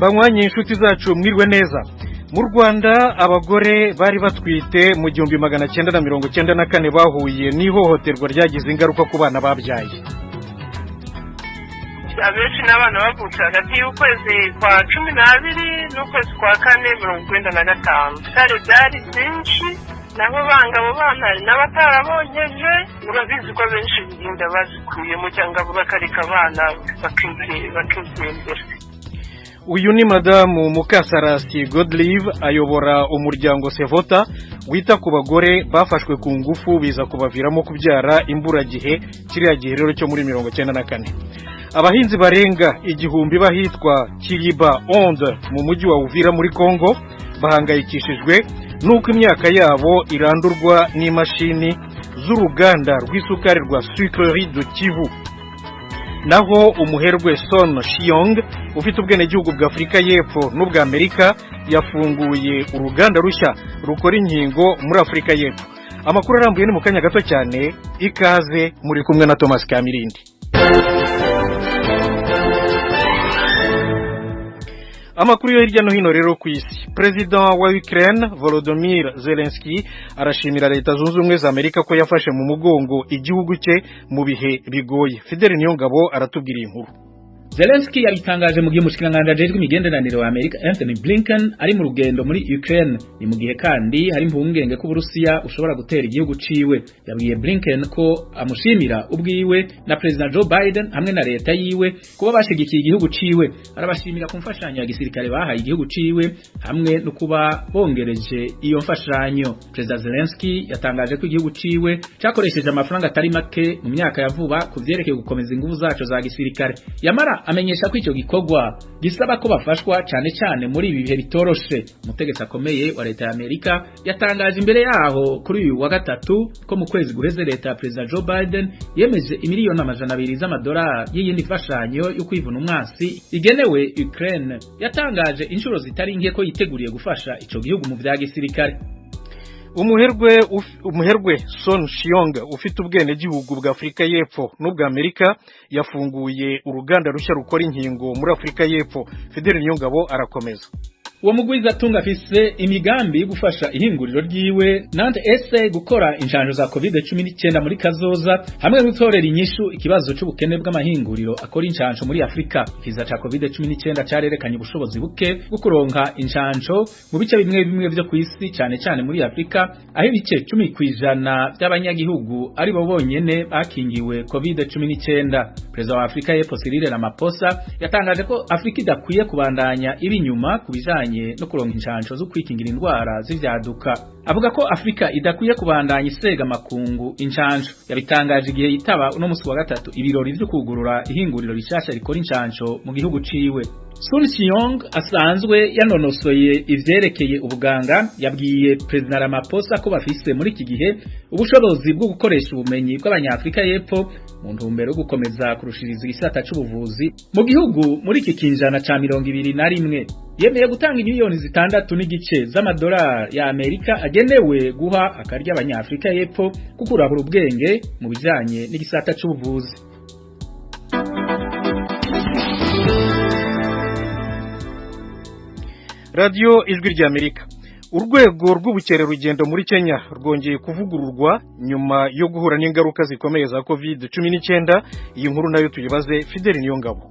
Banywanyi, inshuti zacu, mwiriwe neza. Mu Rwanda, abagore bari batwite mu 1994 bahuye n'ihohoterwa ryagize ingaruka ku bana babyaye. Abenshi n'abana bavutse hagati y'ukwezi kwa 12 n'ukwezi kwa kane 95. Byari byinshi, nabo banga abo bana, hari n'abatarabonkeje. Urabizi ko abenshi inda bazikuyemo cyangwa bakareka abana bakigendera. Uyu ni Madamu Mukasarasi Godlive, ayobora umuryango Sevota wita ku bagore bafashwe ku ngufu biza kubaviramo kubyara imburagihe, kiriya gihe rero cyo muri 94. Abahinzi barenga 1000 bahitwa Kiriba Onde mu mujyi wa Uvira muri Congo bahangayikishijwe n'uko imyaka yabo irandurwa n'imashini z'uruganda rw'isukari rwa Sucrerie de Kivu. Naho umuherwe Son Shiong, ufite ubwenegihugu bwa Afurika y'Epfo n'ubwa Amerika, yafunguye uruganda rushya rukora inkingo muri Afurika y'Epfo. Amakuru arambuye ni mu kanya gato cyane. Ikaze, muri kumwe na Thomas Kamirindi. Amakuru yo hirya no hino rero ku isi: Perezida wa Ukraine Volodymyr Zelensky arashimira Leta Zunze Ubumwe za Amerika ko yafashe mu mugongo igihugu cye mu bihe bigoye. Fidel Niyongabo aratubwira iyi nkuru. Zelensky yabitangaje mu gihe umushikiranganji ajejwe imigenderanire wa Amerika Anthony Blinken ari mu rugendo muri Ukraine. Ni mu gihe kandi hari impungenge ko Uburusiya ushobora gutera igihugu ciwe. Yabwiye Blinken ko amushimira ubwiwe na President Joe Biden hamwe na leta yiwe kuba bashigikiye igihugu ciwe. Arabashimira ku mfashanyo ya gisirikare bahaye igihugu ciwe hamwe no kuba bongereje iyo mfashanyo. President Zelensky yatangaje ko igihugu ciwe cakoresheje amafaranga atari make mu myaka ya vuba ku vyerekeye gukomeza inguvu zaco za gisirikare. Yamara amenyesha ko icyo gikorwa gisaba ko bafashwa, cyane cyane muri ibi bihe bitoroshe. Umutegetsi akomeye wa leta ya Amerika yatangaje imbere yaho kuri uyu wa gatatu ko mu kwezi guheze leta ya President Joe Biden yemeje imiliyoni 200 z'amadolari y'iyindi mfashanyo yo kwivuna umwasi igenewe Ukraine. Yatangaje inshuro zitari nke ko yiteguriye gufasha ico gihugu mu vya gisirikare. Umuherwe Son Shiong, ufite ubwenegihugu bwa Afurika y'Epfo n'ubwa Amerika, yafunguye uruganda rushya rukora inkingo muri Afurika y'Epfo. Fidel Niyongabo arakomeza. Uwo mugwizatunga afise imigambi yo gufasha ihinguriro ryiwe Nante SA gukora inshanjo za COVID-19 muri kazoza, hamwe no gutorera inyishu ikibazo c'ubukene bw'amahinguriro akora inshanjo muri Afrika. Ikiza ca COVID-19 carerekanye ubushobozi buke bwo kuronka inshanjo mu bice bimwe bimwe vyo kw'isi, cane cane muri Afrika, aho ibice 10% by'abanyagihugu ari bo bonyene bakingiwe COVID-19. Perezida wa Afrika y'Epfo Cyril Ramaphosa yatangaje ko Afrika idakwiye kubandanya iba inyuma ku bijanye no kuronka inshanjo zo kwikingira indwara z'ivyaduka. Avuga ko Afrika idakwiye kubandanya isega makungu inshanjo. Yabitangaje igihe yitaba uno musi wa gatatu ibirori vyo kugurura ihinguriro rishasha rikora inshanjo mu gihugu ciwe. Sun Xiong asanzwe yanonosoye ivyerekeye ubuganga, yabwiye President Ramaphosa ko bafise muri iki gihe ubushobozi bwo gukoresha ubumenyi bw'abanyafrika y'Epfo mu ntumbero yo gukomeza kurushiriza igisata c'ubuvuzi mu gihugu muri iki kinjana ca 21. Yemeye gutanga miliyoni 6.5 z'amadolari ya Amerika agenewe guha akarya abanyafrika y'Epfo kukurahura ubwenge mu bijanye n'igisata c'ubuvuzi. Radiyo Ijwi ry'Amerika. Urwego rw'ubukerarugendo muri Kenya rwongeye kuvugururwa nyuma yo guhura n'ingaruka zikomeye za COVID-19. Iyi nkuru nayo tuyibaze Fidel Niyongabo.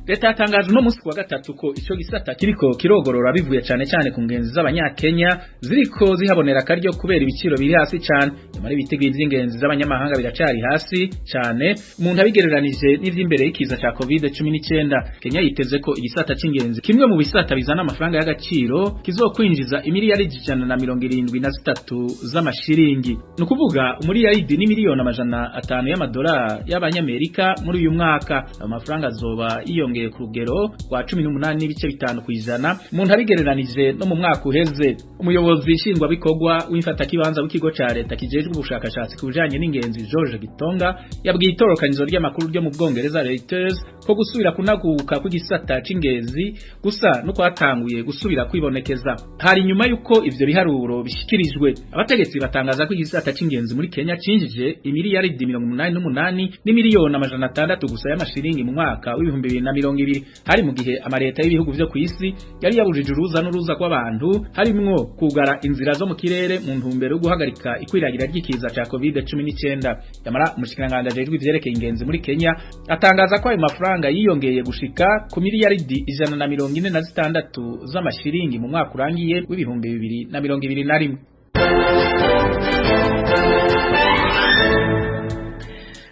Leta yatangaje uno munsi wa gatatu ko ico gisata kiriko kirogorora bivuye cane cyane ku ngenzi z'abanyakenya ziriko zihabonera akaryo kubera ibiciro biri hasi cane. Nyamara ibitego vy'ingenzi z'abanyamahanga biracari hasi cane umuntu abigereranije n'ivy'imbere y'ikiza ca COVID-19. Kenya yiteze ko igisata c'ingenzi, kimwe mu bisata bizana amafaranga y'agaciro, kizokwinjiza imiliyaridi 173 z'amashiringi, ni ukuvuga umuriyaridi n'imiliyoni 500 y'amadolari y'abanyamerika muri uyu mwaka. Ayo mafaranga azoba yiyongeye ku rugero rwa 18.5% umuntu abigereranije no mu mwaka uheze. Umuyobozi nshingwabikorwa w'imfatakibanza w'ikigo ca leta kijejwe ubushakashatsi ku bijanye n'ingenzi, George Gitonga, yabwiye itorokanizo ry'amakuru ryo mu Bwongereza Reuters ko gusubira kunaguka kw'igisata c'ingenzi gusa no kwatanguye gusubira kwibonekeza. Hari nyuma yuko ivyo biharuro bishikirijwe, abategetsi batangaza ko igisata c'ingenzi muri Kenya cinjije imiliyaridi 88 n'imiliyoni 600 gusa y'amashiringi mu mwaka w'ibihumbi bibiri na mirongo 2020. Hari mu gihe amareta y'ibihugu vyo kw'isi yari yabujije uruza n'uruza kw'abantu, harimwo kugara inzira zo mu kirere mu ntumbero yo guhagarika ikwiragira ry'ikiza ca COVID-19. Yamara umushikiranganje ajejwe ivyerekeye ingenzi muri Kenya atangaza ko ayo mafaranga yiyongeye gushika ku miliyaridi 146 z'amashiringi mu mwaka urangiye w'2021.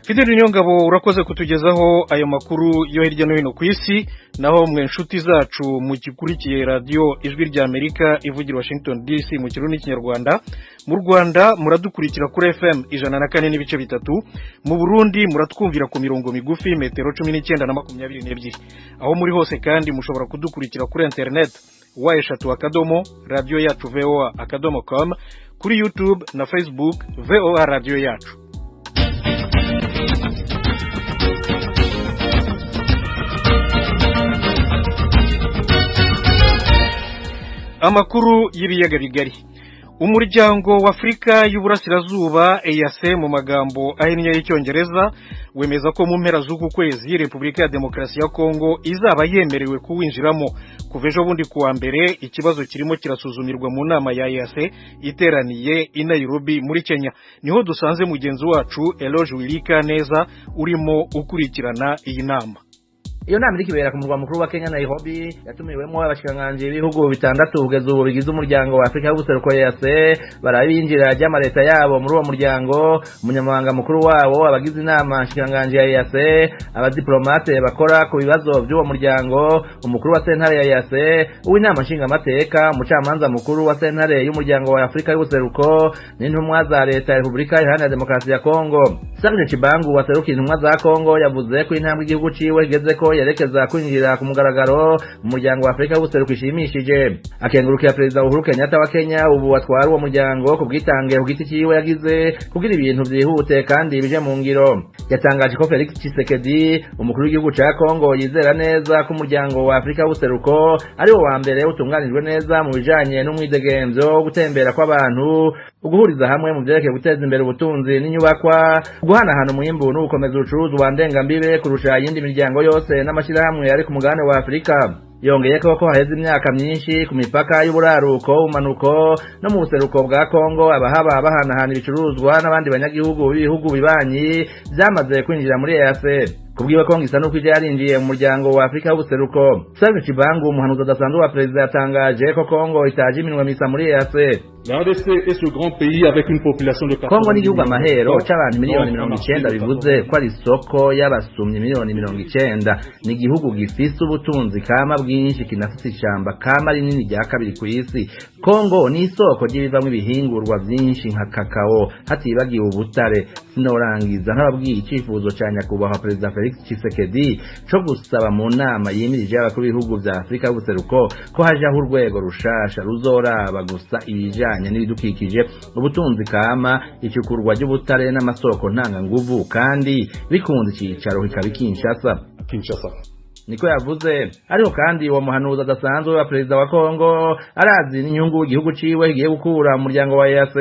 Fidel Niyongabo, urakoze kutugezaho ayo makuru yo hirya no hino ku isi. Naho mwe nshuti zacu mugikurikiye radio Ijwi rya Amerika ivugira Washington DC mu Kirundi n'Ikinyarwanda, mu Rwanda muradukurikira kuri FM 104.3, mu Burundi muratwumvira ku mirongo migufi metero 19 na 22. Aho muri hose kandi mushobora kudukurikira kuri internet w3 radio yacu voa.com, kuri YouTube na Facebook VOA radio yacu. Amakuru y'ibiyaga bigari. Umuryango wa Afrika y'Uburasirazuba EAC mu magambo ahinnye y'Icyongereza wemeza ko mu mpera z'uku kwezi Republika ya Demokarasi ya Kongo izaba yemerewe kuwinjiramo. Kuva ejo bundi kuwa mbere ikibazo kirimo kirasuzumirwa mu nama ya EAC iteraniye i Nairobi muri Kenya. Niho dusanze mugenzi wacu Eloge Wilika neza urimo ukurikirana iyi nama. Iyo nama iriko ibera ku murwa mukuru wa Kenya Nairobi, yatumiwemwo abashikiranganji b'ibihugu bitandatu kugeza ubu bigize umuryango wa Afrika y'ubuseruko EAC, barabinjira ry'amareta yabo muri uwo muryango, umunyamabanga mukuru wawo, abagize inama nshikiranganji ya EAC, abadiplomate bakora ku bibazo by'uwo muryango, umukuru wa sentare ya EAC, uw'inama nshingamateka, umucamanza mukuru wa sentare y'umuryango wa Afrika y'ubuseruko n'intumwa za leta ya Republika Iharanira Demokarasi ya Kongo. Serge Tshibangu waserukiye intumwa za Kongo yavuze ko intambwe igihugu ciwe igezeko yerekeza kwinjira ku mugaragaro mu muryango wa Afrika y'ubuseruko ishimishije. Akengurukira Perezida Uhuru Kenyatta wa Kenya ubu atwara uwo muryango ku bwitange ku giti ciwe yagize kugira ibintu vyihute kandi bije mu ngiro. Yatangaje ko Felix Tshisekedi umukuru w'igihugu ca Kongo yizera neza ko umuryango wa Afrika y'ubuseruko ari wo wa mbere utunganijwe neza mu bijanye n'umwidegemvyo wo gutembera kw'abantu, uguhuriza hamwe mu vyerekeye guteza imbere ubutunzi n'inyubakwa, guhanahana umwimbu n'ugukomeza ubucuruzi ndengambibe kurusha iyindi miryango yose n'amashirahamwe ari ku mugabane wa Afrika. Yongeye ko haheze imyaka myinshi ku mipaka y'uburaruko, ubumanuko no mu buseruko bwa Kongo abahaba bahanahana ibicuruzwa n'abandi banyagihugu b'ibihugu bibanyi byamaze kwinjira muri EAC. Kubwiwe Kongo isa nuko ije yarinjiye mu muryango wa Afrika y'ubuseruko. Serge Tshibangu, umuhanuzi adasanzwe wa perezida, yatangaje ko Kongo itaje iminwe misa muri EAC. La RDC est ce grand pays avec une population de Kongo ni igihugu amahero c'abantu 90 miliyoni, bivuze ko ari isoko y'abasumyi 90 miliyoni. Ni igihugu gifise ubutunzi kama bwinshi, kinafise ishamba kama rinini rya kabiri ku isi. Kongo ni isoko ry'ibivamwo ibihingurwa vyinshi nka kakao, hatibagiwe ubutare. Sinorangiza ntababwiye icifuzo ca nyakubahwa Perezida Felix Tshisekedi co gusaba mu nama yimirije y'abakuru b'ibihugu vya Afrika y'ubuseruko ko hajaho urwego rushasha ruzoraba gusa ibijanye n'ibidukikije, ubutunzi kama, icukurwa ry'ubutare n'amasoko ntanganguvu, kandi bikunze icicaro kikaba Kinshasa. Kinshasa. Niko yavuze. Ariko kandi uwo muhanuzi adasanzwe wa perezida wa Kongo arazi n'inyungu igihugu ciwe kigiye gukura mu muryango wa EAC.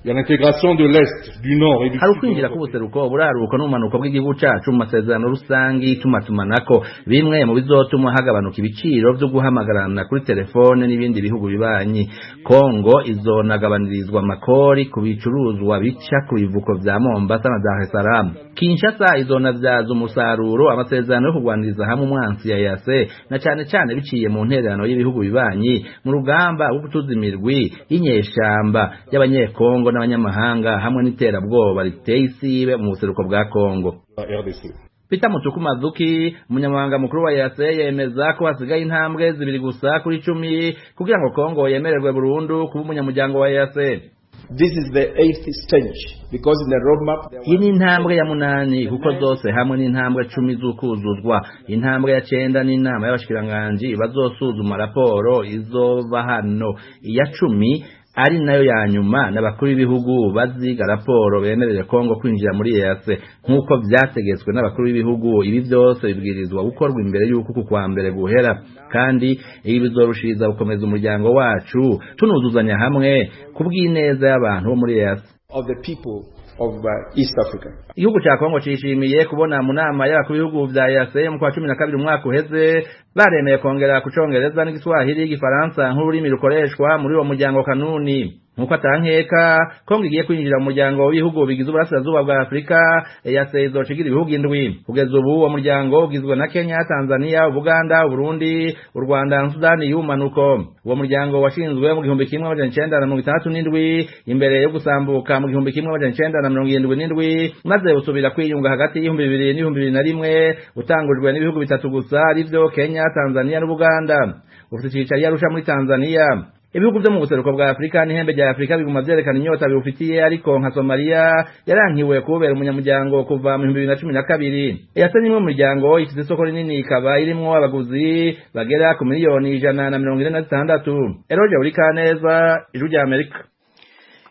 Il y a l'intégration de l'Est, du Nord et du Hari Sud. ukwinjira k'ubuseruko, uburaruko n'ubumanuko bw'igihugu cacu mu masezerano rusangi itumatumanako, bimwe mu bizotuma hagabanuka ibiciro vyo guhamagarana kuri telefone n'ibindi bihugu bibanyi. Kongo izonagabanirizwa amakori ku bicuruzwa bica ku bivuko vya Mombasa na Dar es Salaam. Kinshasa izonavyaza umusaruro amasezerano yo kurwaniriza hamwe umwansi ya EAC, na cane cane biciye mu ntererano y'ibihugu bibanyi mu rugamba rwo gutuza imirwi y'inyeshamba y'abanyekongo n'abanyamahanga hamwe n'iterabwoba riteye isibe mu buseruko bwa Kongo. La RDC. Peter Mutuku Mazuki, umunyamabanga mukuru wa EAC, yemeza ko hasigaye intambwe 2 gusa kuri 10 kugira ngo Kongo yemererwe burundu kuba umunyamuryango wa EAC. This is the eighth stage because in the roadmap there Iyi ni intambwe ya 8 kuko zose hamwe n'intambwe 10 z'ukuzuzwa. Intambwe ya 9 n'inama y'abashikiranganji bazosuzuma raporo izova hano. Iya 10 ari nayo ya nyuma n'abakuru b'ibihugu baziga raporo bemerere Kongo kwinjira muri EAC nk'uko vyategetswe n'abakuru b'ibihugu. Ibi vyose bibwirizwa gukorwa imbere y'uko uku kwa mbere guhera, kandi ibi bizorushiriza gukomeza umuryango wacu tunuzuzanya hamwe kubw'ineza y'abantu bo muri EAC. of the people of East Africa. Igihugu ca Kongo cishimiye kubona mu nama y'abakuru b'ibihugu vya EAC mu kwa 12 umwaka uheze baremeye kongera ku Congereza n'iGiswahili, Igifaransa nk'ururimi rukoreshwa muri uwo muryango kanuni. Nkuko atankeka Kongo igiye kwinjira mu muryango w'ibihugu bigize uburasirazuba bwa Afurika, EAC izocigira ibihugu 7. Kugeza ubu uwo muryango ugizwe na Kenya, Tanzania, Uganda, Burundi, u Rwanda na Sudani y'ubumanuko. Uwo muryango washinzwe mu 1967 imbere yo gusambuka mu 1977, maze usubira kwiyunga hagati y'ibihumbi 2000 n'ibihumbi 2001, utangujwe n'ibihugu 3 gusa arivyo Kenya, Tanzania n'Ubuganda. Ufite icicaro i Arusha muri Tanzania. Ibihugu vyo mu buseruko bwa Afrika n'ihembe rya Afrika biguma vyerekana inyota biwufitiye, ariko nka Somalia yarankiwe kubera umunyamuryango kuva mu 2012. EAC ni imwe mu miryango ifite isoko rinini, ikaba irimwo abaguzi bagera ku miliyoni 146. Eroje Urikaneza, Ijwi rya Amerika.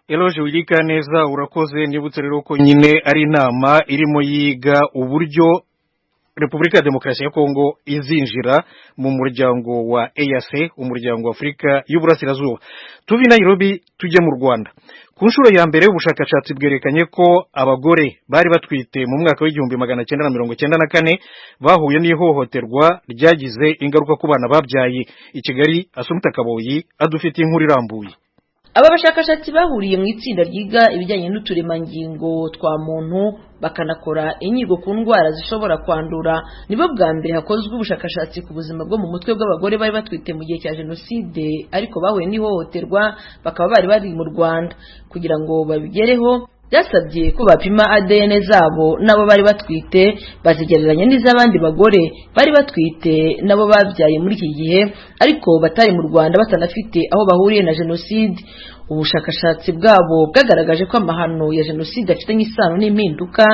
Eloge Wirikaneza, urakoze. Nibutse rero ko nyine ari inama irimo yiga uburyo Repubulika ya Demokarasi ya Kongo izinjira mu muryango wa EAC, umuryango wa Afurika y'Uburasirazuba. Tuvi Nairobi tujye mu Rwanda. Ku nshuro ya mbere ubushakashatsi bwerekanye ko abagore bari batwite mu mwaka w'1994 bahuye n'ihohoterwa ryagize ingaruka ku bana babyaye. I Kigali, Asumta Kaboyi adufitiye inkuru irambuye. Aba bashakashatsi bahuriye mu itsinda ryiga ibijyanye n'uturemangingo twa muntu, bakanakora inyigo ku ndwara zishobora kwandura, nibo bwa mbere hakozwe ubushakashatsi ku buzima bwo mu mutwe bw'abagore bari batwite mu gihe cya jenoside ariko bahuye n'ihohoterwa, bakaba bari bari mu Rwanda. Kugira ngo babigereho byasabye ko bapima ADN zabo n'abo bari batwite, bazigereranya n'iz'abandi bagore bari batwite nabo babyaye muri iki gihe ariko batari mu Rwanda, batanafite aho bahuriye na jenoside. Ubushakashatsi bwabo bwagaragaje ko amahano ya jenoside afitanye isano n'impinduka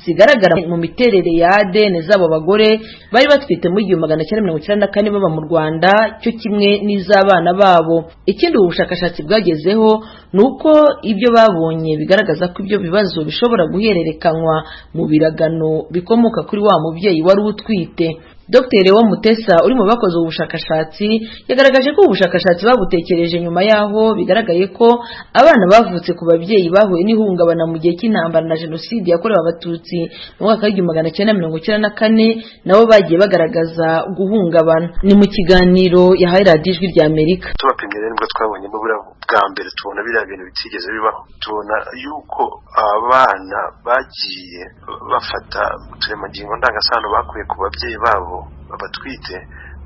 zigaragara mu miterere ya ADN z'abo bagore bari batwite muri 1994 baba mu Rwanda, cyo kimwe n'iz'abana babo. Ikindi ubu bushakashatsi bwagezeho ni uko ibyo babonye bigaragaza ko ibyo bibazo bishobora guhererekanywa mu biragano bikomoka kuri wa mubyeyi wari utwite. Dr. Leon Mutesa uri mu bakoze ubu bushakashatsi yagaragaje ko ubu bushakashatsi babutekereje nyuma yaho bigaragaye ko abana bavutse ku babyeyi bahuye n'ihungabana mu gihe cy'intambara na jenoside yakorewe Abatutsi mu mwaka w'1994 nabo bagiye bagaragaza guhungabana. Ni mu kiganiro yahaye Radiyo Ijwi rya Amerika. Tubapimye rero nibwo twabonyemo buriya bwa mbere, tubona biriya bintu bitigeze bibaho, tubona yuko abana bagiye bafata uturemangingo ndangasano bakuye ku babyeyi babo babatwite,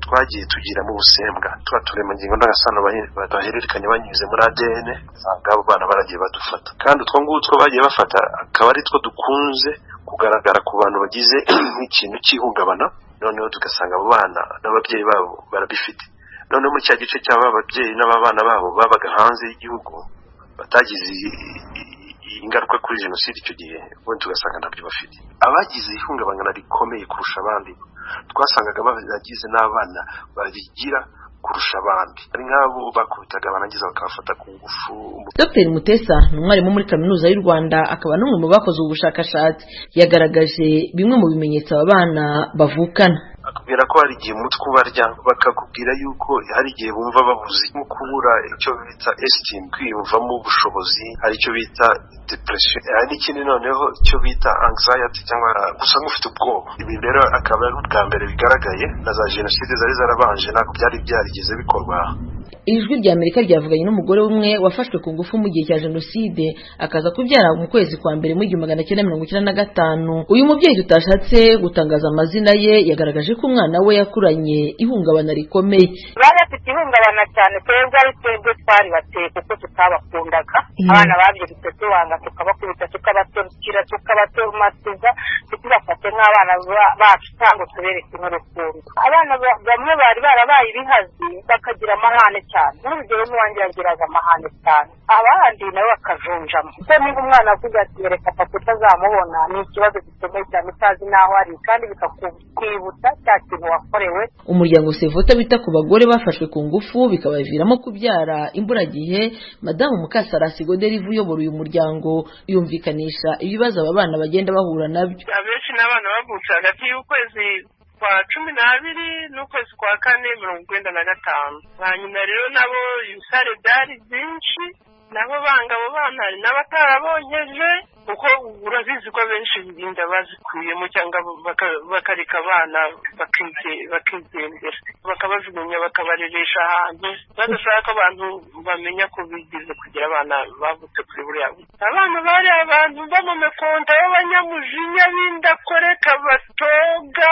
twagiye tugiramo ubusembwa, tuba turemangingo ndangasano bahererekanya banyuze muri ADN, usanga abo bana baragiye badufata, kandi utwo ngutwo bagiye bafata akaba ari two dukunze kugaragara ku bantu bagize nk'ikintu cy'ihungabana, noneho tugasanga abo bana n'ababyeyi babo barabifite. Noneho muri cya gice cy'aba babyeyi n'ababana babo babaga hanze y'igihugu batagize ingaruka kuri jenoside icyo gihe, ubundi tugasanga ntabyo bafite. Abagize ihungabana rikomeye kurusha abandi twasangaga bagize n'abana babigira kurusha abandi, ari nk'abo bakubitaga barangiza bakabafata ku ngufu. Dr Mutesa ni umwarimu muri Kaminuza y'u Rwanda, akaba n'umwe mu bakoze ubu bushakashatsi. Yagaragaje bimwe mu bimenyetso aba bana bavukana. Akubwira ko hari igihe umutwe ubarya, bakakubwira yuko hari igihe bumva babuze, nko kubura icyo bita esteem, kwiyumvamo ubushobozi, hari icyo bita depression, hari n'ikindi noneho icyo bita anxiety cyangwa gusa nk'ufite ubwoba. Ibi rero akaba ari ubwa mbere bigaragaye, na za jenoside zari zarabanje ntabwo byari byarigeze bikorwa. Ijwi rya Amerika ryavuganye n'umugore umwe wafashwe ku ngufu mu gihe cya jenoside, akaza kubyara mu kwezi kwa mbere mu 1995. Uyu mubyeyi tutashatse gutangaza amazina ye yagaragaje ko umwana we yakuranye ihungabana rikomeye. Bari bafite ihungabana cyane, twebwe ari twebwe twari bateye kuko tutabakundaga. Abana babyirutse tubanga, tukabakubita, tukabatorukira, tukabatomatiza, ntitubafate nk'abana bacu cyangwa tubereke n'urukundo. Abana bamwe bari barabaye ibihazi, bakagira amahane cyane. Nk'urugero n'uwanjye yagiraga amahane cyane, abandi nabo bakajunjamo. Kuko niba umwana avuga ati reka papa utazamubona, ni ikibazo gikomeye cyane, utazi n'aho ari, kandi bikakwibutsa cya kintu wakorewe. Umuryango Sevota wita ku bagore bafashwe ku ngufu bikabaviramo kubyara imburagihe, Madamu Mukasarasi Goderive uyobora uyu muryango yumvikanisha ibibazo aba bana bagenda bahura nabyo. Abenshi n'abana bavutse hagati y'ukwezi kwa 12 n'ukwezi kwa 4 95. Hanyuma rero nabo ibisare byari byinshi, nabo banga abo bana, hari n'abatarabonkeje. Kuko urabizi ko abenshi inda bazikuyemo cyangwa bakareka abana bakigendera, bakabajugunya, bakabareresha ahantu badashaka ko abantu bamenya ko bigize kugira abana bavutse kuri buriya. Abana bari abantu bo mu mikonda y'abanyamujinya b'indakoreka batoga,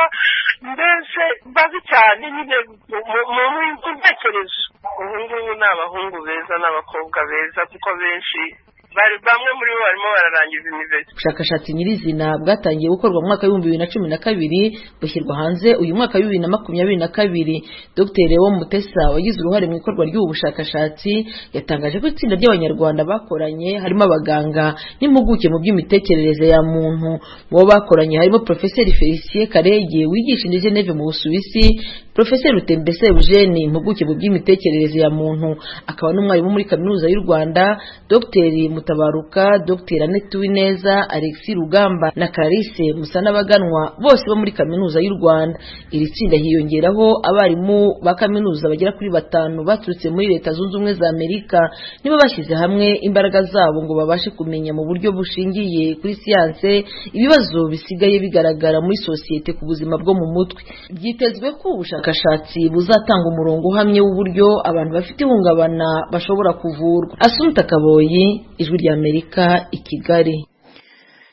mbese babi cyane nyine mu ntekerezo. Ubu ngubu ni abahungu beza n'abakobwa beza, kuko benshi bamwe muri bo barimo bararangiza university. Ubushakashatsi nyirizina bwatangiye gukorwa mu mwaka w'2012, bushyirwa hanze uyu mwaka wa 2022. Dr Leon Mutesa wagize uruhare mu ikorwa ry'ubu bushakashatsi yatangaje ko itsinda ry'Abanyarwanda bakoranye harimo abaganga n'impuguke mu by'imitekerereze ya muntu. Mu bo bakoranye harimo Professeur Felicien Karege wigisha i Geneve mu Busuwisi, Professeur Rutembese Eugene impuguke mu by'imitekerereze ya muntu akaba n'umwarimu muri Kaminuza y'u Rwanda, Dr Mutabaruka, Dr Annette Uwineza, Alexis Rugamba na Clarisse Musanabaganwa bose bo muri Kaminuza y'u Rwanda. Iri tsinda hiyongeraho abarimu ba kaminuza bagera kuri 5 baturutse muri Leta Zunze Ubumwe za Amerika, nibo bashyize hamwe imbaraga zabo ngo babashe kumenya mu buryo bushingiye kuri siyanse ibibazo bisigaye bigaragara muri sosiyete ku buzima bwo mu mutwe. Byitezwe ko ubushakashatsi buzatanga umurongo uhamye w'uburyo abantu bafite ihungabana bashobora kuvurwa. Asumta Kaboyi, Ijwi ry'Amerika i Kigali.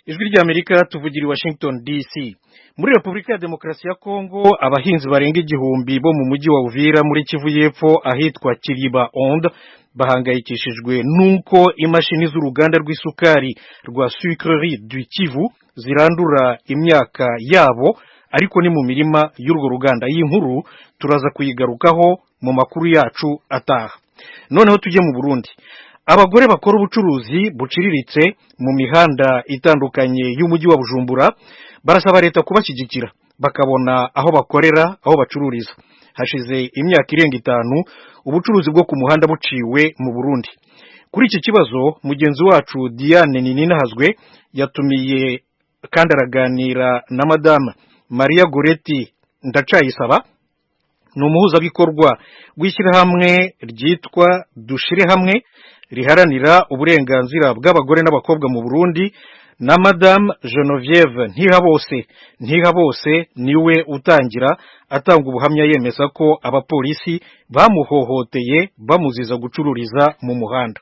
Ijwi ry'Amerika, tuvugira i Washington DC. Muri Repubulika ya Demokarasi ya Kongo, abahinzi barenga 1000 bo mu mujyi wa Uvira muri Kivu y'Epfo ahitwa Kiriba Onde bahangayikishijwe nuko imashini z'uruganda rw'isukari rwa Sucrerie du Kivu zirandura imyaka yabo, ariko ni mu mirima y'urwo ruganda. Iyi nkuru turaza kuyigarukaho mu makuru yacu ataha. Noneho tujye mu Burundi. Abagore bakora ubucuruzi buciriritse mu mihanda itandukanye y'umujyi wa Bujumbura barasaba leta kubashyigikira bakabona aho bakorera, aho bacururiza. Hashize imyaka irenga 5 ubucuruzi bwo ku muhanda buciwe mu Burundi. Kuri iki kibazo mugenzi wacu Diane Nininahazwe yatumiye kandi araganira na Madame Maria Goretti Ndacayisaba, ni umuhuzabikorwa w'ishyirahamwe ryitwa Dushire Hamwe riharanira uburenganzira bw'abagore n'abakobwa mu Burundi, na Madame Genevieve Ntihabose. Ntihabose niwe utangira atanga ubuhamya yemeza ko abapolisi bamuhohoteye bamuziza gucururiza mu muhanda.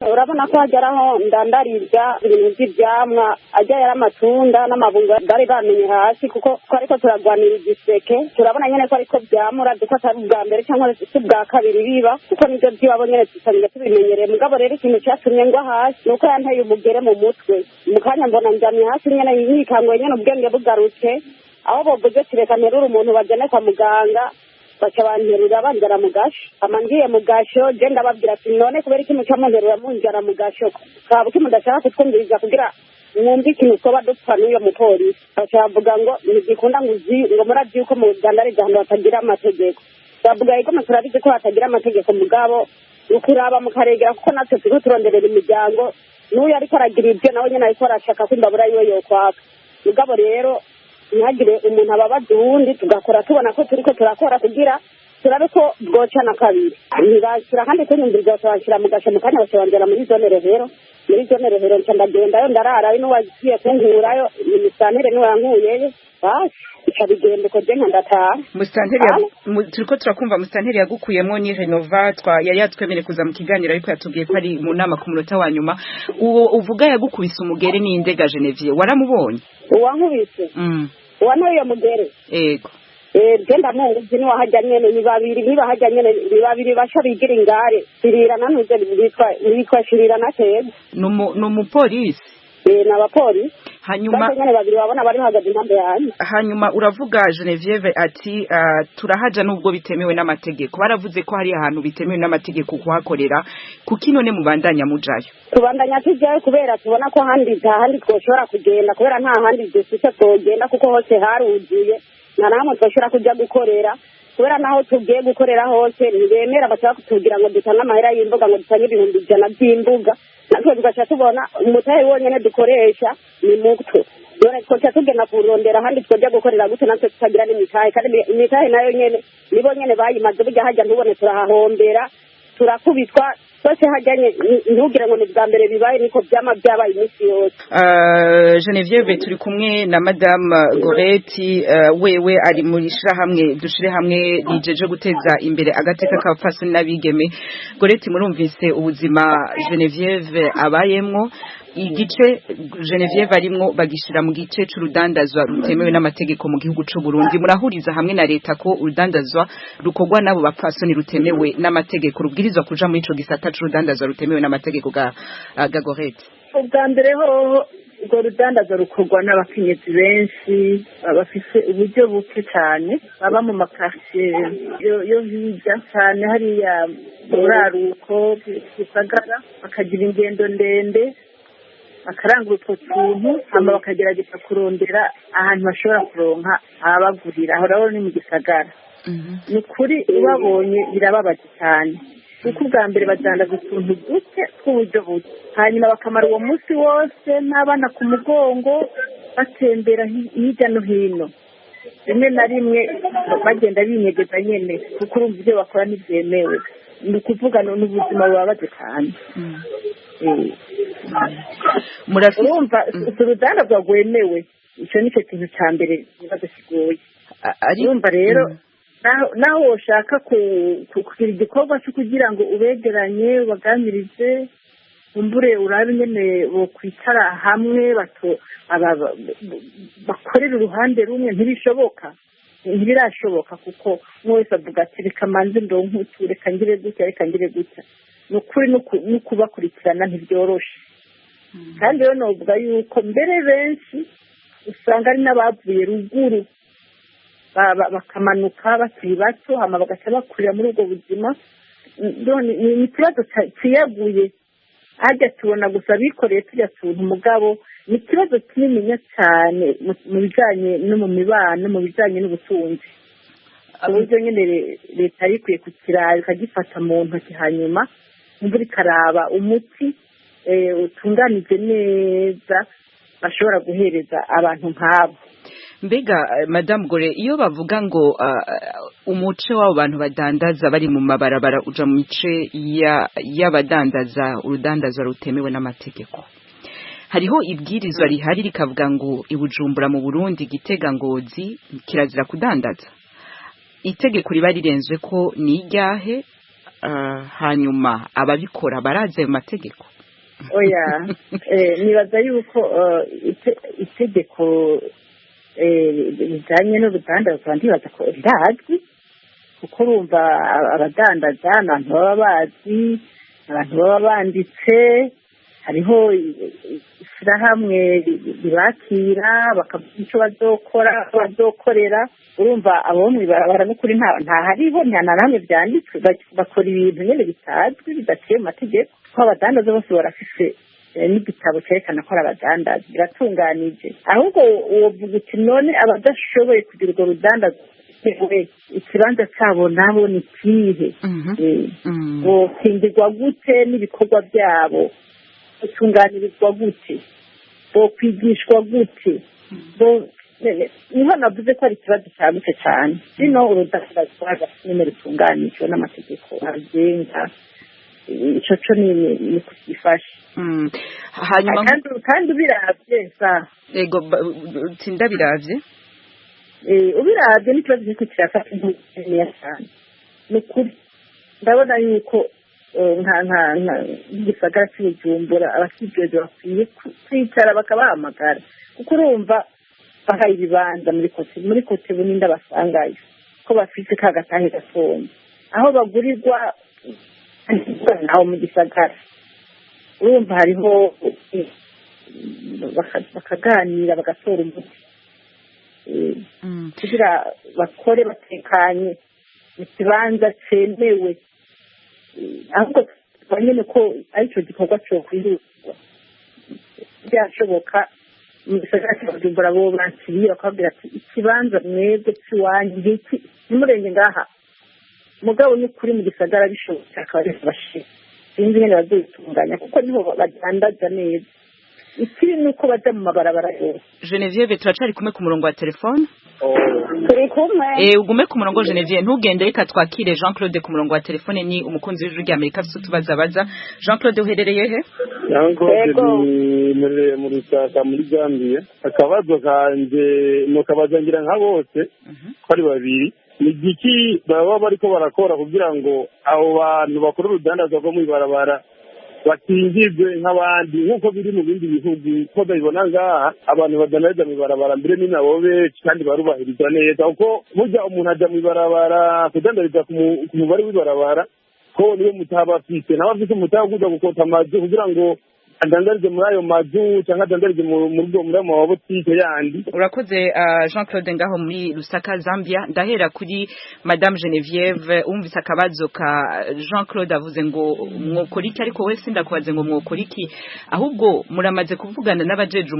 Urabona ko hageraho ndandariza ibintu by'ibyamwa, ajya yari amatunda n'amabungo bari bamenye hasi, kuko ariko turagwanira igiseke. Turabona nyene ko ariko byamura, kuko atari ubwa mbere cyangwa si ubwa kabiri biba, kuko nibyo by'iwabo nyene dusanzwe tubimenyereye. Mugabo rero ikintu cyatumye ngwa hasi nuko yanteye umugere mu mutwe. Mu kanya mbona njamye hasi nyene nikanguye nyene ubwenge bugarutse, aho bavuze ati reka nterure umuntu bajyane kwa muganga, baca banterura banjyana mu gasho. Hama ngiye mu gasho, je ndababwira ati none kubera iki muca munterura munjyana mu gasho, kaba uki mudashaka kutwumviriza kugira mwumve ikintu twoba dupfa n'uyo mupolisi? Baca bavuga ngo ntigikunda, ngo uzi ngo murazi yuko mu Rwanda ari ahantu hatagira amategeko. Bavuga yuko turabizi ko hatagira amategeko, mugabo ukuraba mukaregera, kuko natwe turiko turonderera imiryango, n'uyu ariko aragira ibyo nawe nyene ariko arashaka ko imbabura yiwe yokwaka. Mugabo rero ntihagire umuntu ababaza uwundi, tugakora tubona ko turiko turakora kugira turabe ko bwocana kabiri. Ntibashyira kandi kunyumviriza, baca mu gasho. Mu kanya baca banjyana muri zone Rohero. Muri zone Rohero nca ndagendayo ndararayo, n'uwagiye kunkurayo ni musitanteri niwe yankuyeyo. Basi bica bigenda uko, je nka ndataha. Musitanteri, turiko turakumva. Musitanteri yagukuyemwo ni Renova, yari yatwemereye kuza mu kiganiro ariko yatubwiye ko ari mu nama ku munota wa nyuma. Uwo uvuga yagukubise umugere ni Indega Genevieve, waramubonye? Uwankubise, uwanteye iyo mugere? Ego. Je ndamuzi, niwahajya nyene ni babiri, nibahajya nyene ni babiri basha bigira ingare shirira nantuze bitwa shirira na Keza. Ni umupolisi? Ni abapolisi. Hanyuma basha nyene babiri babona bari bahagaze impande yanjye. Hanyuma uravuga Genevieve ati turahaja nubwo bitemewe n'amategeko. Baravuze ko hari ahantu bitemewe n'amategeko kuhakorera, kuki none mubandanya mujayo? Tubandanya tujyayo kubera tubona ko handi nta handi twoshobora kugenda, kubera nta handi dufise twogenda, kuko hose haruzuye, nta na hamwe twoshobora kuja gukorera, kubera naho tugiye gukorera hose ntibemera, bashaka kutubwira ngo dutange amahera y'imbuga, ngo dutange 100,000 by'imbuga. Natwe tugaca tubona umutahe wonyene dukoresha ni muto, none twoca tugenda kurondera ahandi twojya gukorera gute natwe tutagira n'imitahe? Kandi imitahe nayo nyene nibo nyene bayimaze. Burya hajya ntubone turahahombera, turakubitwa. Bose hajyanye, ntugire ngo ni bwa mbere bibaye, niko byama byabaye iminsi yose. Genevieve, turi kumwe na Madame Goretti, wewe ari muri shirahamwe Dushire Hamwe rijeje guteza imbere agateka k'abapfasoni n'abigeme. Goretti, murumvise ubuzima Genevieve abayemwo. Igice Genevieve arimwo bagishira mu gice c'urudandazwa rutemewe n'amategeko mu gihugu c'u Burundi. Murahuriza hamwe na leta ko urudandazwa rukorwa n'abo bapfasoni rutemewe n'amategeko, rubwirizwa kuja muri ico gisata c'urudandazwa rutemewe n'amategeko ga Goretti? Ubwa mbere hoho, urwo rudandazo rukorwa n'abakenyezi benshi bafise uburyo buke cyane, baba mu makaritsiye yo hirya cyane hariya buraruko gisagara, bakagira ingendo ndende, bakarangura utwo tuntu, hama bakagerageza kurondera ahantu bashobora kuronka ababagurira. Aho rero ni mu gisagara. Ni ukuri ubabonye birababaje cyane, kuko ubwa mbere badandaza utuntu duke tw'uburyo buke, hanyuma bakamara uwo munsi wose n'abana ku mugongo batembera hirya no hino, rimwe na rimwe bagenda binyegeza nyene, kuko urumva ibyo bakora ntibyemewe. Ni ukuvuga ni ubuzima bubabaje cyane. Urumva si urudandazwa rwemewe, icyo ni cyo kintu cya mbere ikibazo kigoye. Urumva rero naho woshaka kugira igikorwa cyo kugira ngo ubegeranye, ubaganirize, umbure urabe nyene bokwicara hamwe bakorera uruhande rumwe, ntibishoboka, ntibirashoboka, kuko umwe wese avuga ati: "Reka manze ndonke utu, reka ngire gutya, reka ngire gutya." Ni ukuri no kubakurikirana ntibyoroshe. Kandi rero novuga yuko mbere benshi usanga ari n'abavuye ruguru, bakamanuka bakiri bato, hama bagaca bakurira muri ubwo buzima. Ni ikibazo ciyaguye. Harya tubona gusa bikoreye turya tuntu, mugabo ni ikibazo kinininya cyane mu bijanye no mu mibano, mu bijanye n'ubutunzi, ku buryo nyine leta yari ikwiye kukiraba, ikagifata mu ntoki, hanyuma imvura ikaraba umuti utunganije neza bashobora guhereza abantu nk'abo. Mbega Madame Gore, iyo bavuga ngo umuce w'abo bantu badandaza bari mu mabarabara uja mu mice y'abadandaza urudandaza rutemewe n'amategeko, hariho ibwirizwa rihari rikavuga ngo iBujumbura mu Burundi, Gitega, Ngozi kirazira kudandaza. Itegeko riba rirenzwe ko ni iryahe? Hanyuma ababikora barazi ayo mategeko? Oya, nibaza yuko itegeko rijanye n'urudandazwa, ndibaza ko rirazwi, kuko urumva abadandaza ni abantu baba bazi, abantu baba banditse, hariho ishyirahamwe ribakira, bakavuga icyo bazokora, bazokorera. Urumva abo mw'ibarabara n'ukuri nta hariho, nta na hamwe byanditswe. Bakora ibintu nyine bitazwi, bidaciye mu mategeko, kuko abadandaza bose barafise n'igitabo cyerekana ko ari abadandaza, biratunganije. Ahubwo wovuga uti: "None abadashoboye kugira urwo rudandaza, ikibanza cyabo nabo ni ikihe? Bokingirwa gute n'ibikorwa byabo? Batunganirizwa gute? Bokwigishwa gute?" Niho navuze ko ari ikibazo cyagutse cyane. Sino urudandazwa nyine rutunganijwe n'amategeko agenga ico co ni kugifasha. Hanyuma kandi ubiravye sa Ego, tindabiravye. Ubiravye n'ikibazo kiriko kirafata intera cyane. Ni ukuri ndabona yuko nka nk'igisagara cy'Ubujumbura abakijejwe bakwiye kwicara bakabahamagara, kuko urumva bahaye ibibanza muri kote bunini, basangayo ko bafise ka gatahe gatonya aho bagurirwa aho mu gisagara. Urumva hariho bakaganira, bagatora umuti kugira bakore batekanye mu kibanza cyemewe. Ahubwo nyine ko aricyo gikorwa cyokwihutwa, byashoboka mu gisagara cya Bujumbura bo bakiriye bakababwira ati: "Ikibanza mwebwe cy'iwanyu ngiki, ntimurenge ngaha." Mugabo ni kuri mu gisagara bishobotse akaba ari bashira, sinzi nyine bazabitunganya, kuko niho badandaza neza. Ikibi ni uko bajya mu mabarabara yose. Genevieve, turacari kumwe ku murongo wa telefone. Turi kumwe. Ugume ku murongo Genevieve, ntugende, reka twakire Jean Claude ku murongo wa telefone, ni umukunzi w'Ijwi rya Amerika afite utubazo abaza. Jean Claude, uherereye he? Jean Claude ni mu Rusaka muri Zambia. Akabazo kanje nukabaza ngira nka bose ko ari babiri, ni igiki baba bariko barakora kugira ngo abo bantu bakora urudandazwa rwo mw'ibarabara bakingirwe nk'abandi, nk'uko biri mu bindi bihugu? Ko babibona ngaha, abantu badandariza mw'ibarabara mbere ni nabo benshi kandi barubahirizwa neza, kuko burya umuntu aja mw'ibarabara kudandariza ku mubare w'ibarabara ko niwe mutaha afise, nawe afise umutaha kuza gukota amazu kugira ngo adandarize muri ayo mazu cyangwa adandarize muri ayo mabotike yandi. Urakoze Jean Claude ngaho muri Lusaka, Zambia. Ndahera kuri Madame Genevieve. Umvise akabazo ka Jean Claude, avuze ngo mwokora iki, ariko we sindakubaze ngo mwokora iki, ahubwo muramaze kuvugana n'abajeje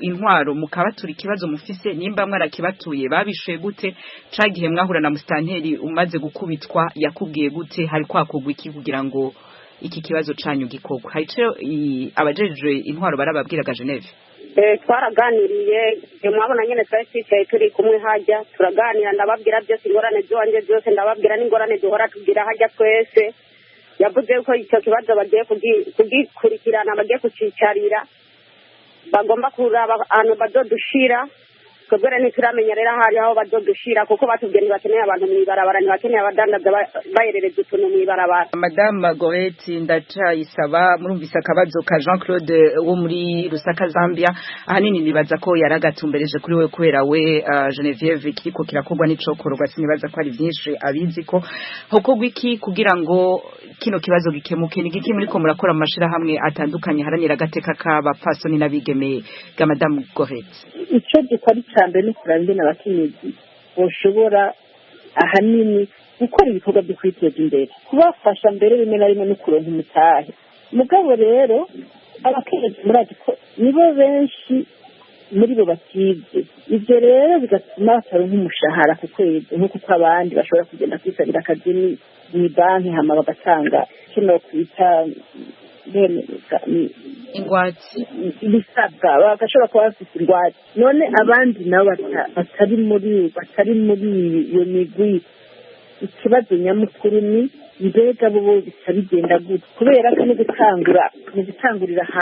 intwaro mukabatura ikibazo mufise? Nimba mwarakibatuye, babishuye gute? Cagihe mwahura na musitanteri umaze gukubitwa, yakubwiye gute? Hari kwakugwa iki kugira ngo iki kibazo canyu gikorwa? Hari ico abajejwe intwaro barababwiraga, Geneve? Twaraganiriye, mwabona nyene twari twicaye turi kumwe hajya, turaganira, ndababwira byose, ingorane ziwanje zose ndababwira n'ingorane duhora tugira hajya twese. Yavuze ko icyo kibazo bagiye kugikurikirana, bagiye kucicarira, bagomba kuraba ahantu bazodushira. Twebwe rero ntituramenya rero ahari aho bazodushira, kuko batubwiye ntibakeneye abantu mw'ibarabara, ntibakeneye abadandaza bayerereza utuntu mw'ibarabara. Madame Goreti Ndacayisaba, murumvise akabazo ka Jean Claude wo muri Lusaka, Zambia. Ahanini nibaza ko yaragatumbereje kuri we, kubera we Genevieve kiriko kirakorwa n'icokorwa sinibaza ko ari byinshi abizi. Ko hokorwa iki kugira ngo kino kibazo gikemuke? Ni giki muriko murakora mu mashirahamwe atandukanye haranira agateka k'abapfasoni n'abigeme ga Madame Goreti? Icyo dukora icya mbere ni ukuraba ingene abakenyezi boshobora ahanini gukora ibikorwa byo kwiteza imbere, kubafasha mbere rimwe na rimwe no kuronka umutahe. Mugabo rero abakenyezi murazi ko nibo benshi muri bo batize, ibyo rero bigatuma bataronka umushahara ku kwezi nk'uko uko abandi bashobora kugenda kwisabira akazi mu banki, hama bagatanga kino kwita ingwate, ibisabwa, bagashobora kuba bafite ingwate. None abandi nabo batari muri iyo migwi, ikibazo nyamukuru ni mbega bo bica bigenda gute? Kubera ko no gutangura mu gutangurira